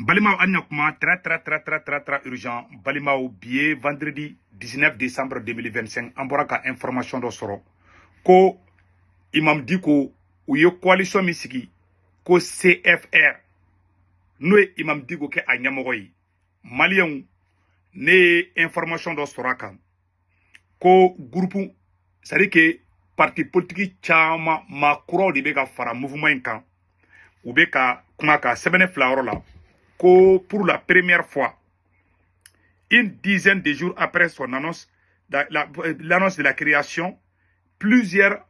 Balimaw, an ɲa kuma très très très très très très urgent. Balimaw, bi ye vendredi 19 décembre 2025. An bɔra ka information dɔ sɔrɔ ko Imam Dicko, u ye coalition min sigi ko CFR, n'o ye Imam Dicko kɛ a ɲɛmɔgɔ ye. Maliyɛnw, ne ye information dɔ sɔrɔ a kan ko groupe, c'est à dire que parti politique caman, maa kuraw de bɛ ka fara mouvement in kan. U bɛ ka kuma ka sɛbɛnni fila yɔrɔ la ko pour la première fois, une dizaine de jours après son annonce, l'annonce de la création, plusieurs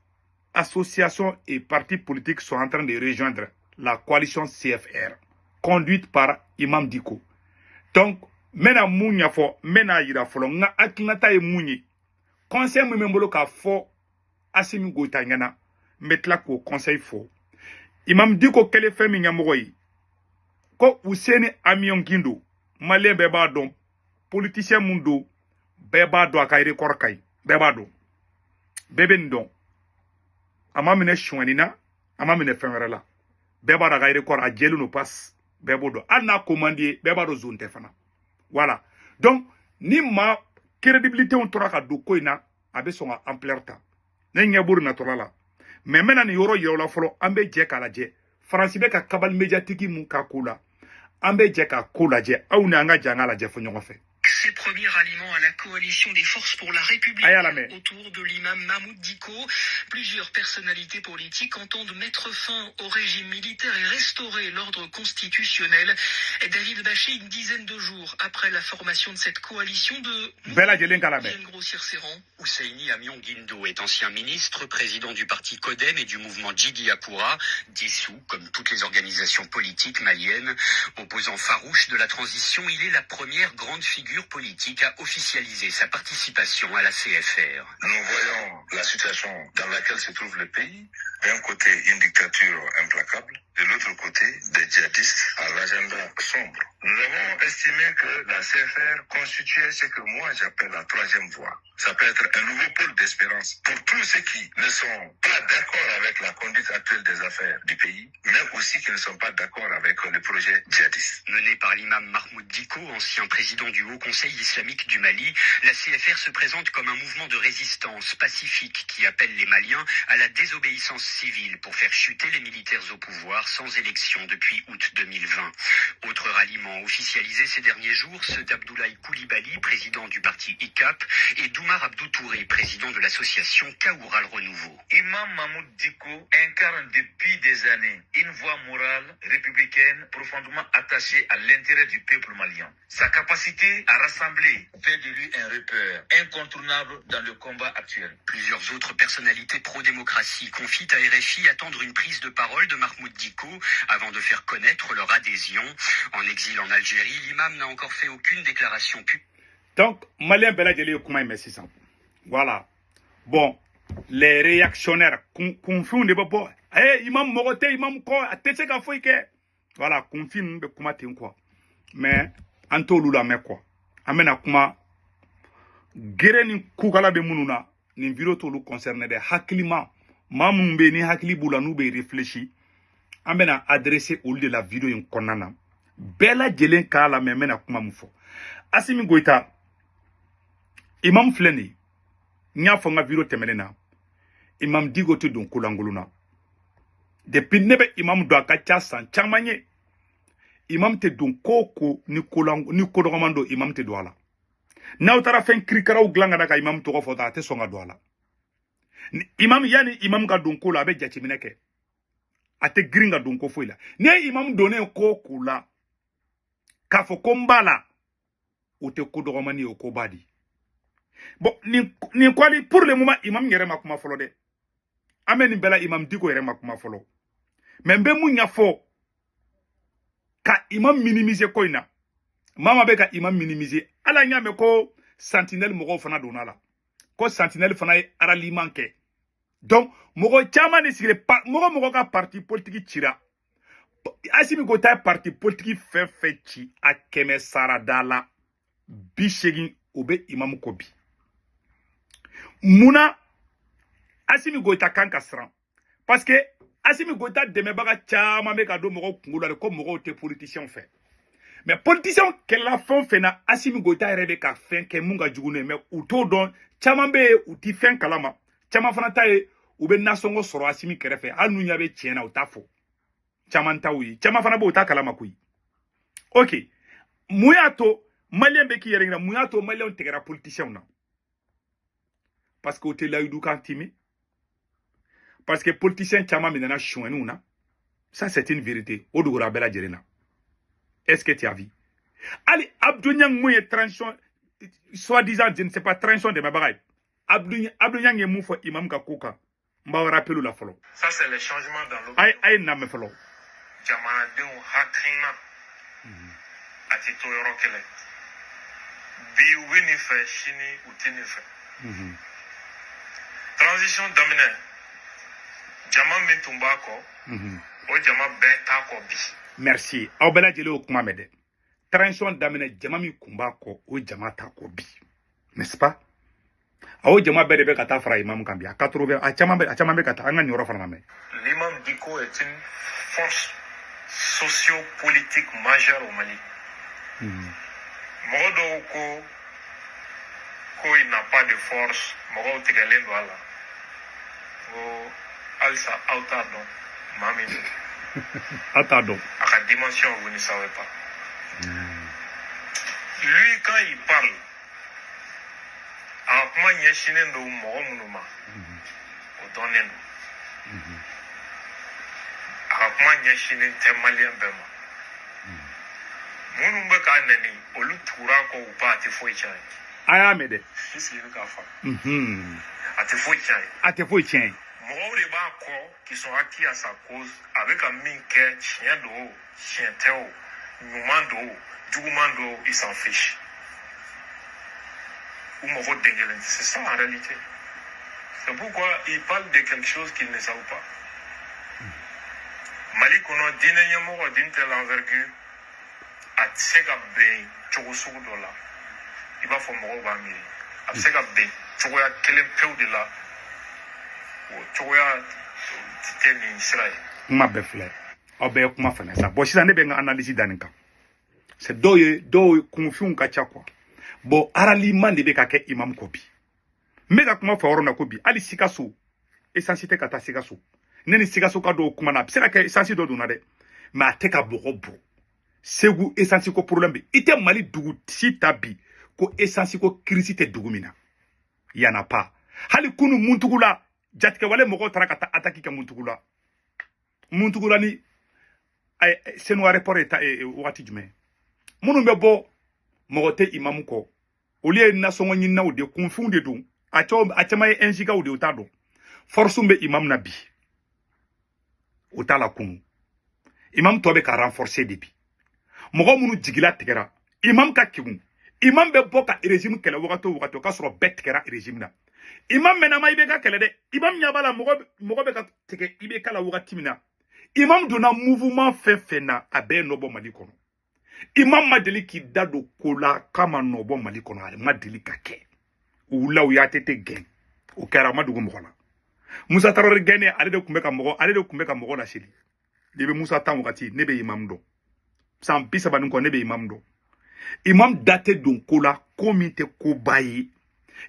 associations et partis politiques sont en train de rejoindre la coalition CFR, conduite par Imam Dicko. Donc, n bɛna mun ɲɛfɔ? N bɛna yira fɔlɔ n ka hakilinata ye mun ye. Conseil min bɛ n bolo k'a fɔ Assimi Goïta ɲɛna, n bɛ tila k'o conseil fɔ. Imam Dicko kɛlen fɛn min ɲɛmɔgɔ ye, ko Housseini Amion Guindo, maliyɛn bɛɛ b'a dɔn politicien mun don, bɛɛ b'a dɔn a ka record ka ɲi, bɛɛ b'a dɔn, bɛɛ bɛ nin dɔn. A ma minɛ sonyani na, a ma minɛ fɛn wɛrɛ la, bɛɛ b'a dɔn a ka record a jɛlen don pas, bɛɛ b'o dɔn. Hali n'a ko man di ye, bɛɛ b'a dɔn zone tɛ fana. Voilà, donc ni maa crédibilité tora ka don ko in na, a bɛ sɔn ka ampleur ta. Ne ɲɛ b'o de natɔla la. Mais n bɛna nin yɔrɔ yira o la fɔlɔ. An bɛ jɛ k'a lajɛ Faransi bɛ ka cabale médiatique mun k'a ko la. An bɛ jɛ k'a ko lajɛ, aw ni an ka jɛ an k'a lajɛ fɔ ɲɔgɔn fɛ. Ses premiers ralliements à la coalition des forces pour la République A y'a lamɛn. Autour de l'imam Mahmoud Dicko. Plusieurs personnalités politiques entendent mettre fin au régime militaire et restaurer l'ordre constitutionnel. Et David Bachet, une dizaine de jours après la formation de cette coalition de Bɛɛ lajɛlen k'a lamɛn. viennent grossir ses rangs. Ousseini Amion Guindo est ancien ministre, président du parti CODEM et du mouvement Djidiakoura, dissous comme toutes les organisations politiques maliennes. Opposant farouche de la transition, il est la première grande figure politique à officialiser sa participation à la CFR. Nous voyons la situation dans laquelle se trouve le pays. D'un côté, une dictature implacable. De l'autre côté, des djihadistes à l'agenda sombre. Nous avons estimé que la CFR constituait ce que moi j'appelle la troisième voie. Ça peut être un nouveau pôle d'espérance pour tous ceux qui ne sont pas d'accord avec la conduite actuelle des affaires du pays, mais aussi qui ne sont pas d'accord avec le projet djihadiste. Menée par l'imam Mahmoud Dicko, ancien président du Haut Conseil islamique du Mali, la CFR se présente comme un mouvement de résistance pacifique qui appelle les Maliens à la désobéissance civile pour faire chuter les militaires au pouvoir sans élection depuis août 2020. Autre ralliement officialisé ces derniers jours, ceux d'Abdoulaye Koulibaly, président du parti ICAP, et d'Oumar Abdou Touré, président de l'association Kaoural Renouveau. Imam Mahmoud Dicko incarne depuis des années une voie morale républicaine profondément attachée à l'intérêt du peuple malien. Sa capacité à rassembler fait de lui un repère incontournable dans le combat actuel. Plusieurs autres personnalités pro-démocratie confient à RFI attendre une prise de parole de Mahmoud Dicko avant de faire connaître leur adhésion. En exil en Algérie, l'imam n'a encore fait aucune déclaration publique. Donc maliyɛn bɛɛ lajɛlen ye kuma in mɛn sisan. Voilà, bon, les réactionnaires, kunfinw de bɛ bɔ imam mɔgɔ tɛ imam kɔ, a tɛ se ka foyi kɛ. Voilà, kunfin ninnu bɛ kuma ten quoi, mais an t'olu lamɛn quoi. An bɛna kuma gere ni kukala bɛ minnu na, nin vidéo t'olu concerné dɛ. Hakilima maa minnu bɛ yen ni hakili b'u la, n'u bɛ réfléchi, an bɛna adresser olu de la vidéo in kɔnɔna na. Bɛɛ lajɛlen k'a lamɛn. N bɛna kuma min fɔ, Assimi Goïta, imam filɛ nin ye, n y'a fɔ n ka vidéo tɛmɛnen na, imam Dicko tɛ don ko lankolon na. Depuis ne bɛ imam dɔn, a ka ca san caman ye, imam tɛ don ko o ko ni ko ni ko dɔgɔman don, imam tɛ don a la. N'aw taara fɛn kirikaraw dilan ka na ka imam tɔgɔ fɔ tan, a tɛ sɔn ka don a la. Ni imam, yanni imam ka don ko la, a bɛ jateminɛ kɛ, a tɛ girin ka don ko foyi la. N'i ye imam donnen ko o ko la k'a fɔ ko n b'a la, o tɛ ko dɔgɔmani ye, o ko ba di. Bon, nin kwali, pour le moment imam yɛrɛ ma kuma fɔlɔ dɛ. An bɛ nin bɛɛ la, imam Dicko yɛrɛ ma kuma fɔlɔ. Mais n bɛ mun ɲɛfɔ ka imam minimiser ko in na? Maa ma bɛ ka imam minimiser. Ala y'a mɛn ko Sentinelle mɔgɔw fana donna la, ko Sentinelle fana ye ralliement kɛ. Donc mɔgɔ caman de sigilen, mɔgɔ mɔgɔ ka parti politique cira. Assimi Goïta ye parti politique fɛn fɛn ci, a 100 sarada la 80, o bɛ imam kɔ bi. Munna Assimi Goïta kan ka siran? Parce que Assimi Goïta dɛmɛbaga caman bɛ ka don mɔgɔw kunkolo la de ko mɔgɔw tɛ politicien fɛ. Mais politicien kɛlɛla fɛn o fɛn na, Assimi Goïta yɛrɛ bɛ ka fɛn kɛ mun ka jugu n'o ye, mais u t'o dɔn. Caman bɛ yen, u ti fɛn kalama. Caman fana ta ye u bɛ nasɔngɔ sɔrɔ Assimi kɛrɛfɛ, hali n'u ɲɛ bɛ tiɲɛ na, u t'a fɔ. Caman t'aw ye, caman fana b'o t'a kalama koyi. Ok, mun y'a to maliyɛn bɛ k'i yɛrɛ ɲininka, mun y'a to maliyɛnw tigɛra politicienw na? Parce que o tɛ layidu kan timi, parce que politicien caman minɛna sonyɛniw na. Ça, c'est une vérité, o dogora bɛɛ lajɛlen na. Est-ce que tu as vu hali Abdou Niang mun ye transition soi-disant, je ne sais pas, transition dɛmɛbaga ye? Abdou Niang ye mun fɔ imam ka ko kan? N b'aw rappel la fɔlɔ. Ça, c'est les changements dans l'opinion. A ye nin lamɛn fɔlɔ. Jamanadenw hakilina a tɛ to yɔrɔ kelen. Bi u bɛ nin fɛ, sini u tɛ nin fɛ. Transition daminɛ, jama min tun b'a kɔ, o jama bɛɛ t'a kɔ bi. Merci, aw bɛɛ lajɛlen y'o kuma mɛn dɛ. Transition daminɛ, jama min kun b'a kɔ, o jama t'a kɔ bi, n'est-ce pas? A o jama bɛɛ de bɛ ka taa fara imam kan bi. A 80, a caman bɛ ka taa. An ka nin yɔrɔ fana lamɛn. L'imam Dicko est une force sociopolitique majeure au Mali. Mɔgɔ dɔw ko il n'a pas de force, mɔgɔw tigɛlen don a la. Ko halisa aw t'a dɔn maa min don. Aw t'a dɔn. A ka dimension, vous ne savez pas. Lui, quand il parle, a ka kuma ɲɛsinnen don mɔgɔ minnu ma, o dɔnnen don. A ka kuma ɲɛsinnen tɛ maliyɛn bɛɛ ma. Minnu bɛ k'a nɛni, olu tugura a kɔ u ba, a tɛ foyi tiɲɛ ye. A y'a mɛn dɛ. I sigi bɛ k'a faamu. A tɛ foyi tiɲɛ ye. A tɛ foyi tiɲɛ ye. Mɔgɔw de b'a kɔ qui sont acquis à sa cause. A bɛ ka min kɛ, tiɲɛ don o, tiɲɛ tɛ o, ɲuman don o, juguman don o, ils s'en fichent. U mago den kelen tɛ. C'est ça en réalité. C'est pourquoi ils parlent de quelque chose qu'ils ne savent pas. Mali kɔnɔ, diinɛ ɲɛmɔgɔ d'une telle envergure, a tɛ se ka bɛn cogo sugu dɔ la i b'a fɔ mɔgɔw b'a miiri. A bɛ se ka bɛn cogoya kelen pewu de la, o cogoya tɛ nin sira ye. Kuma bɛɛ filɛ, aw bɛɛ ye kuma faamuya sa. Bon, sisan ne bɛ n ka analyse da nin kan. C'est dɔw ye, dɔw ye kunfinw ka ca quoi. Bon, ralliement de bɛ ka kɛ imam kɔ bi. N bɛ ka kuma fɔ yɔrɔ min na ko bi, hali Sikaso, essence tɛ ka taa Sikaso. Ne ni Sikaso ka dɔw kuma na, a bɛ se ka kɛ essence dɔ donna dɛ, mais a tɛ ka bɔgɔ bɔ. Segu, essence ko problème bɛ. I tɛ Mali dugu si ta bi ko essence ko crise tɛ dugu min na, y en a pas. Hali kunu Muntugula, jatigɛwale mɔgɔw taara ka taa attaque kɛ Muntugula. Muntugula ni Senu aéroport ye ta wagati jumɛn? Minnu bɛ bɔ, mɔgɔ tɛ imamu kɔ, olu ye nasɔngɔ ɲininaw de, kunfinw de don. A cɛw, a caman ye NJKw de ye, u t'a dɔn force bɛ imamu na bi, o t'a la kunu. Imam tɔ bɛ ka renforcer de bi. Mɔgɔ minnu jigila tigɛra imam ka kegun, imam bɛ bɔ ka régime kɛlɛ wagati o wagati, o k'a sɔrɔ bɛɛ tigɛra régime na. Imam mɛnna ma IBK kɛlɛ dɛ. Imam ɲɛ b'a la, mɔgɔ bɛ ka tigɛ IBK la wagati min na, imam donna mouvement fɛn fɛn na, a bɛɛ ye nɔ bɔ Mali kɔnɔ. Imam ma deli k'i da don ko la k'a ma nɔ bɔ Mali kɔnɔ, a ma deli ka kɛ. U wulila, u y'ATT gɛn, o kɛra, a ma dogo mɔgɔ la. Musa Tarawele gɛnnen, ale de tun bɛ ka mɔgɔ laseli. Ne bɛ Musa tan wagati, ne bɛ imam dɔn san 30 ni kɔ, ne bɛ imam dɔn. Imam da tɛ don ko la ko min tɛ koba ye.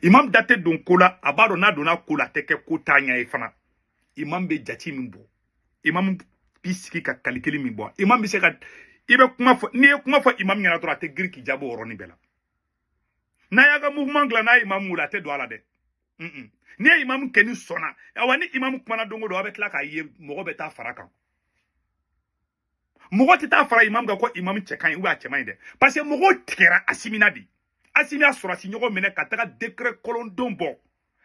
Imam da tɛ don ko la, a b'a dɔn n'a donna ko la, a tɛ kɛ ko taa ɲɛ ye fana. Imam bɛ jate min bɔ, imam bi sigi ka kalikeli min bɔ, imam bɛ se ka i bɛ kuma fɔ, n'i ye kuma fɔ imam ɲɛna dɔrɔn, a tɛ girin k'i jaabi o yɔrɔnin bɛɛ la. N'a y'a ka mouvement dilan, n'a ye imam wele, a tɛ don a la dɛ. N'i ye imam kɛ ni sɔnna, awa, ni imam kumana don o don, a bɛ tila k'a ye mɔgɔ bɛ taa fara kan. Mɔgɔ tɛ taa fara imam kan ko imam cɛ ka ɲi ou a cɛ man ɲi dɛ, parce que mɔgɔw tigɛra Asimi na de. Asimi y'a sɔrɔsi ɲɔgɔn minɛ ka taga décret kolondon bɔ.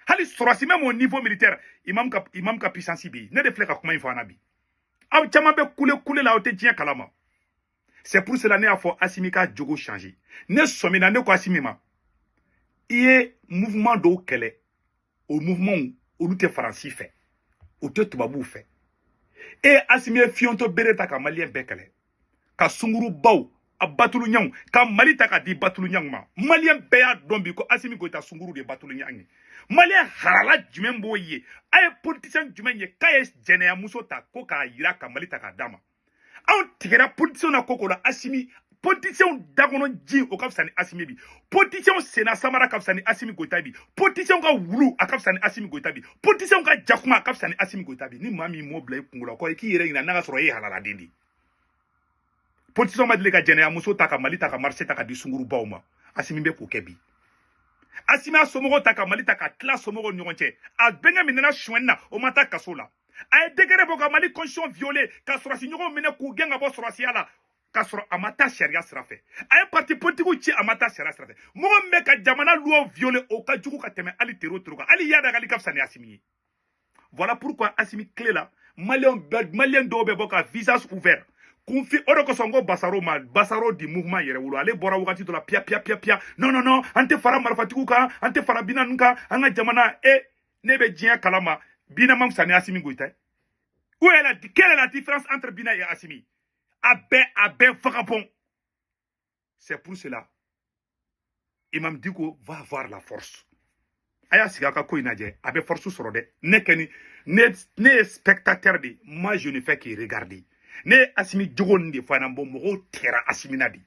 Hali sɔrɔsi, même au niveau militaire, imam ka puissance bɛ yen. Ne de filɛ ka kuma in fɔ an na bi, aw caman bɛ kule kule la, aw tɛ diɲɛ kalama. C'est pour cela ne y'a fɔ Asimi ka jogo changer. Ne sɔmina, ne ko Asimi ma, i ye mouvement dɔw kɛlɛ, o mouvement olu tɛ Faransi fɛ, o tɛ tubabuw fɛ. E Asimi ye fiyɔntɔ bere ta ka maliyɛn bɛɛ kɛlɛ, ka sungurubaw a batulu ɲanw ka Mali ta ka di batulu ɲanw ma. Maliyɛn bɛɛ y'a dɔn bi ko Asimi Goyita sunguru de ye batulu ɲanw ye. Maliyɛn harala jumɛn b'o ye? A ye politicien jumɛn ye k'a ye jɛnɛyamuso ta ko k'a yira ka Mali ta k'a d'a ma? Anw tigɛra politicien na ko ko la. Asimi Politiciens dakɔnɔ ji o ka fisa ni Asimi bi. Politiciens senna samara ka fisa ni Asimi Goïta bi. Politiciens ka wulu a ka fisa ni Asimi Goïta bi. Politiciens ka jakuma a ka fisa ni Asimi Goïta bi. Ni maa min m'o bila i kunkolo la kɔ, i k'i yɛrɛ ɲininka n'a ka sɔrɔ e ye halaladen de ye. Politiciens ma deli ka jɛnɛya muso ta ka Mali ta ka marché ta ka di sungurubaw ma. Asimi bɛ k'o kɛ bi. Asimi y'a somɔgɔw ta ka Mali ta ka tila somɔgɔw ni ɲɔgɔn cɛ. A bɛnkɛ min nana suɲɛni na, o ma taa kaso la. A ye décret bɔ ka Mali constitution violer, ka sɔrɔsi ɲɔgɔnw minɛ k'u gɛn ka bɔ sɔrɔsiya la, k'a sɔrɔ a ma taa sariya sira fɛ. A ye parti politique ci, a ma taa sariya sira fɛ. Mɔgɔ min bɛ ka jamana loi violer, o ka jugu ka tɛmɛ hali terro terro kan. Hali Iyad Ag Ghali ka fisa ni Asimi ye. Voilà pourquoi Asimi clé la, Malien dɔw bɛ bɔ ka visage ouvert. Kunfi o de kosɔn ko Basaro ma, Basaro di mouvement yɛrɛ wolo, ale bɔra wagati dɔ la piya piya piya piya, non non non, an tɛ fara marifatigiw kan, an tɛ fara bina ninnu kan, an ka jamana. E ne bɛ diɲɛ kalama, Bina ma fisa ni Asimi Goïta ye. Où est la, quelle est la différence entre Bina et Asimi? A bɛɛ vagabond. C'est pour cela Imam Dicko va avoir la force. A y'a sigi a ka ko in lajɛ, a bɛ force sɔrɔ dɛ. Ne kɛni ne ye spectateur de, moi je ne fais que regarder. Ne ye Asimi jogo nin de fɔ a ɲɛna. Bon, mɔgɔw tigɛra Asimi na de.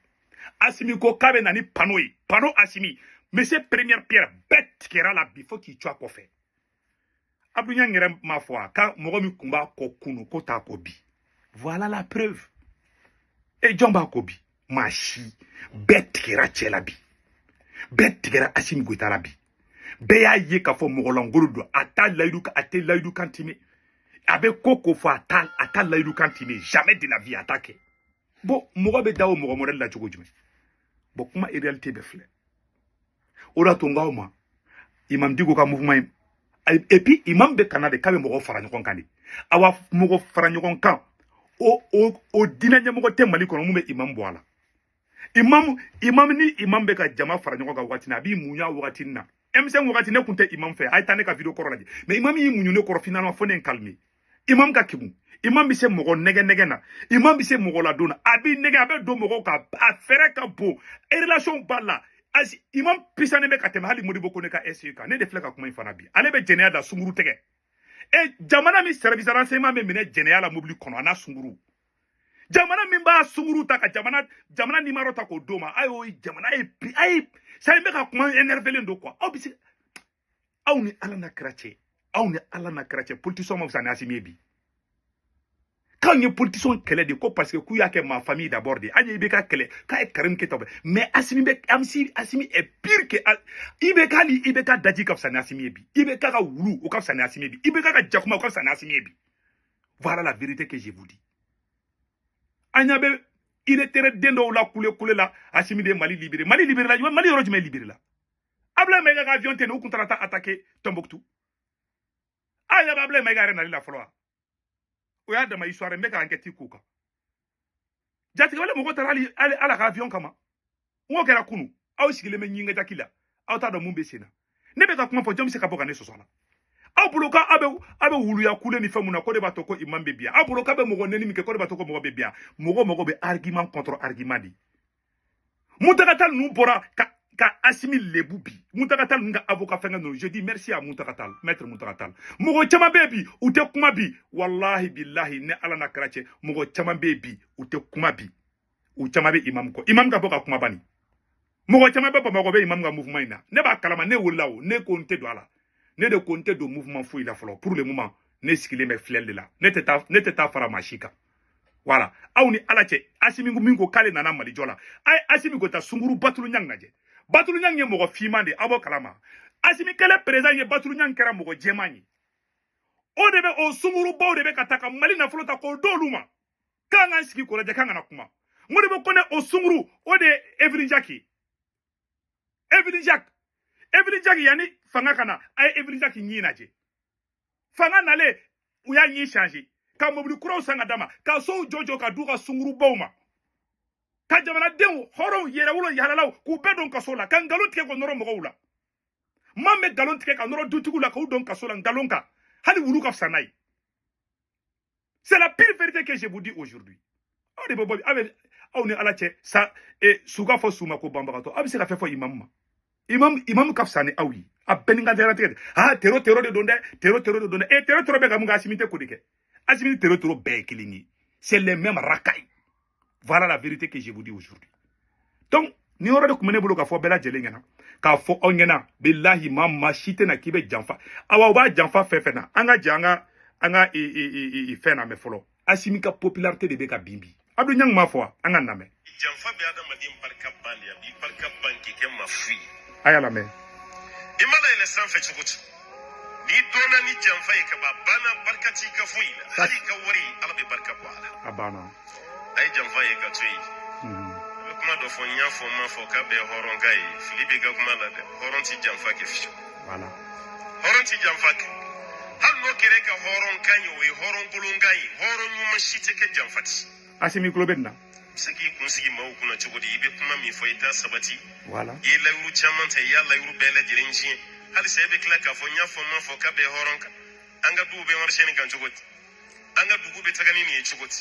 Asimi ko k'a bɛ na ni panneau ye, panneau Asimi, monsieur première pierre, bɛɛ tigɛra la bi fo k'i to a kɔfɛ. Abdou Niang yɛrɛ m'a fɔ a ka mɔgɔ min kun b'a kɔ kunu ko t'a kɔ bi. Voilà la preuve. E jɔn b'a kɔ bi? Maa si. Bɛɛ tigɛra cɛ la bi, bɛɛ tigɛra Asimi Goïta la bi. Bɛɛ y'a ye k'a fɔ mɔgɔlankolon don, a t'a layidu, a tɛ layidu kan timɛ. A bɛ ko ko fɔ, a t'a layidu kan timɛ, jamais de la vie a t'a kɛ. Bon, mɔgɔ bɛ da o mɔgɔ modèle la cogo jumɛn? Bon, kuma réalité bɛ filɛ. O de y'a to n k'aw ma, Imam Dicko ka mouvement ye, et puis imam bɛ kana de k'a bɛ mɔgɔw fara ɲɔgɔn kan de. Awa, mɔgɔ fara ɲɔgɔn kan, o diinɛ ɲɛmɔgɔ tɛ Mali kɔnɔ mun bɛ imam bɔ a la. Imam ni imam bɛ ka jama fara ɲɔgɔn kan waati na, a b'i muɲu a waati na. M5 wagati ne kun tɛ imam fɛ, a ye taa ne ka vidéo kɔrɔ lajɛ. Mais imam y'i muɲu ne kɔrɔ finalement fo ne ye n calmer. Imam ka kegun, imam bɛ se mɔgɔ nɛgɛ nɛgɛ na, imam bɛ se mɔgɔ ladon na, a b'i nɛgɛ, a bɛ don mɔgɔw kan, a fɛrɛ ka bon, relation b'a la. Asi imam puissant bɛ ka tɛmɛ hali Modibo Kone ka SE kan. Ne de filɛ ka kuma in fana bi, ale bɛ jɛnɛya da sunkuru tɛgɛ. E jamana min service renseignement bɛ minɛ jɛnɛya la mobili kɔnɔ, a n'a sunkuru, jamana min b'a sunkuru ta ka jamana numéro ta k'o d'o ma, a y'o jamana ye bi. A ye sa n bɛ ka kuma énervé don quoi. Aw bɛ se, aw ni Ala na kira cɛ, aw ni Ala na kira cɛ, politicien ma fisa ni Asimi ye bi. K'anw ye politicien kɛlɛ de ko parce que k'u y'a kɛ ma famille d'abord de. An ye IBK kɛlɛ k'a ye Karim Keita bɛ, mais Asimi bɛ, Asimi est pire que IBK. Hali IBK daji ka fisa ni Asimi ye bi. IBK ka wulu o ka fisa ni Asimi ye bi. IBK ka jakuma o ka fisa ni Asimi ye bi. Voilà la vérité que je vous dis. An ɲɛ bɛ illettré den dɔw la kule kule la, Asimi de ye Mali libéré. Mali libéré la jumɛn? Mali yɔrɔ jumɛn libéré la? Ablaye Maïga ka avion tɛ nin, u kun taara taa attaquer Tombouctou. A ɲɛ bɛ Ablaye Maïga yɛrɛ nali la fɔlɔ wa? O y'a dama histoire, n bɛ ka enquête k'o kan. Jatigɛwale mɔgɔ taara hali ala ka avion kama. N k'o kɛra kunu. Aw sigilen bɛ ɲingɛjaki la, aw t'a dɔn mun bɛ sen na. Ne bɛ ka kuma fɔ, jɔn bɛ se ka bɔ ka ne sɔsɔ a la? Aw bolo k'aw bɛ wuluya kule ni fɛn mun na, ko de b'a to ko imam bɛ bi yan. Aw bolo k'a bɛ mɔgɔ nɛni min kɛ, ko de b'a to ko mɔgɔ bɛ bi yan. Mɔgɔ mago bɛ argument contre argument de. Mountaga Tall ninnu bɔra ka Asimi lebu bi. Mountaga Tall ninnu ka avocat fɛngɛ ninnu, je dis merci à Mountaga Tall, maître Mountaga Tall. Mɔgɔ caman bɛ bi, u tɛ kuma bi. Wallahi billahi, ne Ala n'a kɛra cɛ, mɔgɔ caman bɛ bi, u tɛ kuma bi. U caman bɛ imam kɔ. Imam ka bɔ ka kuma bani. Mɔgɔ caman bɛ Bamakɔ bɛ imam ka mouvement in na. Ne b'a kalama, ne wulila o, ne ko n tɛ don a la. Ne de ko n tɛ don mouvement foyi la fɔlɔ. Pour le moment, ne sigilen bɛ filɛli de la. Ne tɛ taa fara maa si kan. Voilà. Aw ni Ala cɛ, Asimi min ko k'ale nana Malijɔ la. A ye Asimi ko ta sunkuru Batulu Ɲang lajɛ. Batulu Ɲang ye mɔgɔ finman de ye, aw b'o kalama. Asimi kɛlen président ye, Batulu Ɲang kɛra mɔgɔ jɛman ye. O de bɛ o sunkurubaw de bɛ ka taa ka Mali nafolo ta k'o d'olu ma. K'an k'an sigi k'o lajɛ, k'an kana kuma. Modibo Kone o sunkuru, o de ye Evelyne Jacques ye. Evelyne Jacques. Evelyne Jacques yanni fanga ka na, a ye Evelyne Jacques ɲin lajɛ. Fanga nalen, u y'a ɲin changer. Ka mobili kuraw san ka d'a ma, ka sow jɔ jɔ ka d'u ka sunkurubaw ma. Ka jamanadenw hɔrɔnw yɛrɛwolo yahalalaw k'u bɛɛ don kaso la, ka nkalon tigɛ k'o nɔrɔ mɔgɔw la. Maa min bɛ nkalon tigɛ ka nɔrɔ dutigiw la k'u don kaso la nkalon kan, hali wulu ka fisa n'a ye. C'est la pire vérité que je vous dis aujourd'hui. Aw de bɛ bɔ, aw bɛ aw ni Ala cɛ sa e su ka fɔ su ma ko banbagatɔ. Aw bɛ se ka fɛn fɔ imam ma? Imam ka fisa ni aw ye. A bɛɛ ni ka diɲɛlatigɛ de. Ah, terro terro de don dɛ, terro terro de don dɛ. E terro terro bɛ ka mun kɛ? Asimi tɛ ko de kɛ. Asimi ni terro terro bɛɛ ye kelen ye. C'est les mêmes racailles. Voilà la vérité que je vous dis aujourd'hui. Donc ni yɔrɔ de tun bɛ ne bolo k'a fɔ bɛɛ lajɛlen ɲɛna, k'a fɔ aw ɲɛna, bilahi, maa maa si tɛna k'i bɛ janfa. Awa, u b'a janfa fɛn fɛn na, an ka jɛ an ka fɛn lamɛn fɔlɔ. Asimi ka popularité de bɛ ka bin bi. Abdou Niang m'a fɔ wa? An ka lamɛn. Janfa bɛ adamaden barika ban de, a b'i barika ban k'i kɛ maa fu ye. A y'a lamɛn. I mana yɛlɛ sanfɛ cogo cogo, n'i dɔnna ni janfa ye ka ban, a banna, barika t'i ka foyi la. Hali i ka wari, Ala bɛ barika bɔ a la. A banna. A ye janfa ye ka to yen. A bɛ kuma dɔ fɔ, n y'a fɔ, n m'a fɔ k'a bɛɛ ye hɔrɔnka ye. Fili b'i ka kuma la dɛ, hɔrɔn ti janfa kɛ fiyewu. Voilà. Hɔrɔn ti janfa kɛ. Hali n'o kɛra e ka hɔrɔnkan ye, o ye hɔrɔnkolonkan ye. Hɔrɔn ɲuman si tɛ kɛ janfa ti. Asimi tulo bɛ nin na. I bɛ se k'i kun sigi maaw kunna cogo di? I bɛ kuma min fɔ, i t'a sabati. Voilà. I ye layiru caman ta, i y'a layiru bɛɛ lajɛlen tiɲɛ. Halisa e bɛ tila k'a fɔ n y'a fɔ, n m'a fɔ k'a bɛ hɔrɔn kan. An ka duw bɛ marisɛni kan cogo di? An ka dugu bɛ taga ni nin ye cogo di?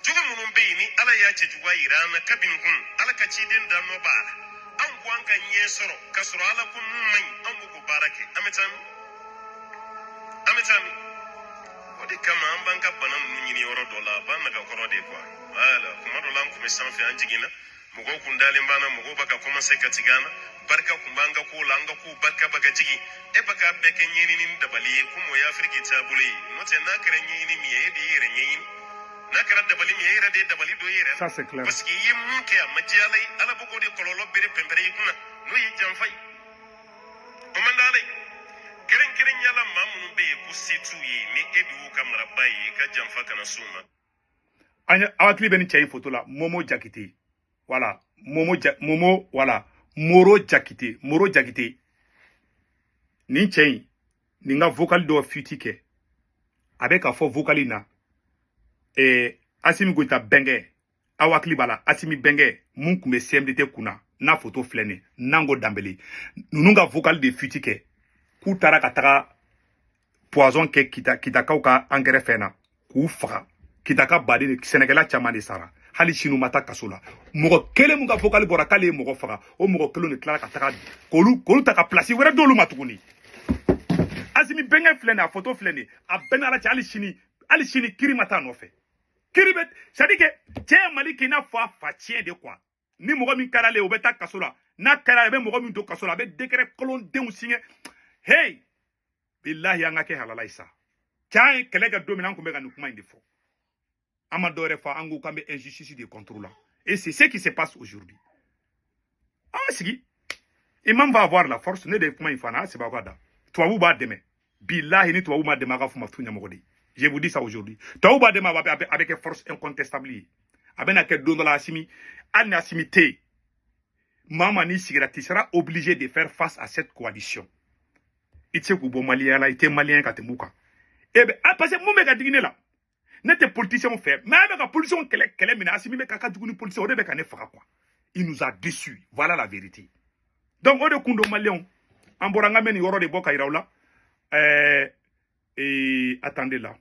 Jogo minnu bɛ yen ni Ala y'a cɛjuguya yira an na kabini kun, Ala ka ciden da nɔ b'a la, anw ko an ka ɲɛ sɔrɔ k'a sɔrɔ Ala ko mun man ɲi, anw ko k'o baara kɛ. An bɛ taa min? An bɛ taa min? O de kama an b'an ka bana ninnu ɲini yɔrɔ dɔ la, a b'an nagakɔrɔ de quoi. Voilà, kuma dɔ la an kun bɛ sanfɛ, an jiginna, mɔgɔw kun dalen b'an na, mɔgɔw bɛ ka commencer ka tigɛ an na, barika kun b'an ka kow la, an ka kow barika bɛ ka jigin. E bɛ k'a bɛɛ kɛ ɲɛɲini ni dabali ye, komi o ye Afiriki taabolo ye. N'o tɛ, n'a kɛra ɲɛɲini min ye, e de y'i yɛrɛ ɲɛɲini. N'a kɛra dabali min ye, e yɛrɛ de ye dabali don i yɛrɛ la. Ça, c'est clair. Parce que i ye mun kɛ, a ma diya Ala ye, Ala bɛ k'o de kɔlɔlɔ bere pɛnpɛrɛ i kunna, n'o ye janfa ye, o man di Ala ye. Kɛrɛnkɛrɛnnenya la, maa minnu bɛ yen ko se t'u ye, ni e de y'u ka maraba ye, i ka janfa kana s'u ma. An ye aw hakili bɛ nin cɛ in photo la, Momo Jakite. Voilà, Momo ja, Momo, voilà, Moro Jakite, Moro Jakite. Nin cɛ in, nin ka vocal dɔ fuite kɛ. A bɛ k'a fɔ vocal in na, Asimi Goïta bɛnkɛ, aw hakili b'a la, Asimi bɛnkɛ mun tun bɛ CMDT kunna, n'a photo filɛ nin ye, Nango Danbele. Ninnu ka vocal de fuite kɛ, k'u taara ka taga poison kɛ Kita, Kitakaw ka engrais fɛn na, k'u faga. Kitaka baden de, sɛnɛkɛla caman de sara. Hali sini u ma taa kaso la. Mɔgɔ kelen mun ka vocal bɔra k'ale ye mɔgɔ faga, o mɔgɔ kelen de tilala ka taga k'olu ta ka place wɛrɛ d'olu ma tuguni. Asimi bɛnkɛ filɛ nin ye, a photo filɛ nin ye, a bɛɛ n'Ala cɛ, hali sini kiri ma taa nɔfɛ. Kiri bɛ, c'est à dire que cɛ ye Mali kɛ i n'a fɔ a fa tiɲɛ de quoi. Ni mɔgɔ min kɛra ale ye, o bɛ taa kaso la. N'a kɛra, a bɛ mɔgɔ min don kaso la, a bɛ décret kolondenw signé. Hey, bilahi, an ka kɛ halala ye sa. Cɛ ye kɛlɛ kɛ don min na, an tun bɛ ka nin kuma in de fɔ. An ma dɔwɛrɛ fɔ, an ko k'an bɛ injustice de contre la. Et c'est ce qui se passe aujourd'hui. An ka sigi. Imam va avoir la force, ne de ye kuma in fana, a sɛbɛn ka da. Tubabu b'a dɛmɛ. Bilahi, ni tubabu m'a dɛmɛ, a ka fɔ ma tu ɲɛmɔgɔ de. Je vous dis ça aujourd'hui. Tubabu b'a dɛmɛ, a bɛ kɛ force incontestable ye. A bɛna kɛ don dɔ la Asimi, hali ni Asimi tɛ yen, maa maa n'i sigira, tu seras obligé de faire face à cette coalition. I tɛ se k'u bɔ maliyɛnya la, i tɛ maliyɛn ka tɛmɛ u kan. E bɛ, ah, parce que mun bɛ ka digi ne la, ne tɛ politicien fɛ, mais a bɛ ka politicien kɛlɛ kɛlɛ min na, Asimi bɛ ka jugu ni politicien, o de bɛ ka ne faga quoi. Il nous a déçus, voilà la vérité. Donc o de kun don, maliyɛnw, an bɔra n ka mɛn nin yɔrɔ de bɔ ka yira u la. Attendez là.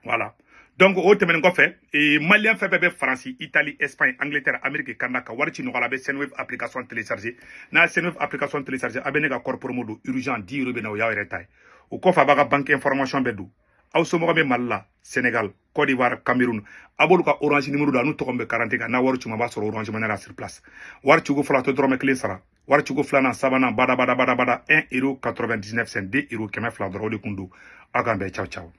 Voilà. Donc o tɛmɛnen kɔfɛ, maliyɛn fɛn fɛn bɛ Faransi, Italie, Espagne, Angleterre, Amérique, Canada, ka wari ci nɔgɔya la, a bɛ Sendwave application télécharger. N'a ye Sendwave application télécharger, a bɛ ne ka code promo don urgent 10 euros bɛ na, o y'aw yɛrɛ ta ye. O kɔfɛ, a b'a ka banque information bɛɛ don. Aw somɔgɔ bɛ Mali la, Sénégal, Côte d'Ivoire, Cameroun, a b'olu ka Orange numéro don, a n'u tɔgɔ min bɛ carte kan. N'a wari ci ma, a b'a sɔrɔ Orange Money la sur place. Wari ciko fɔlɔ, a tɛ dɔrɔmɛ kelen sara. Wari ciko filanan, sabanan, bada bada bada bada, 1 euro 99 cent, 2 euro 200 dɔrɔn, o de kun don. Aw k'an bɛn, ciao ciao.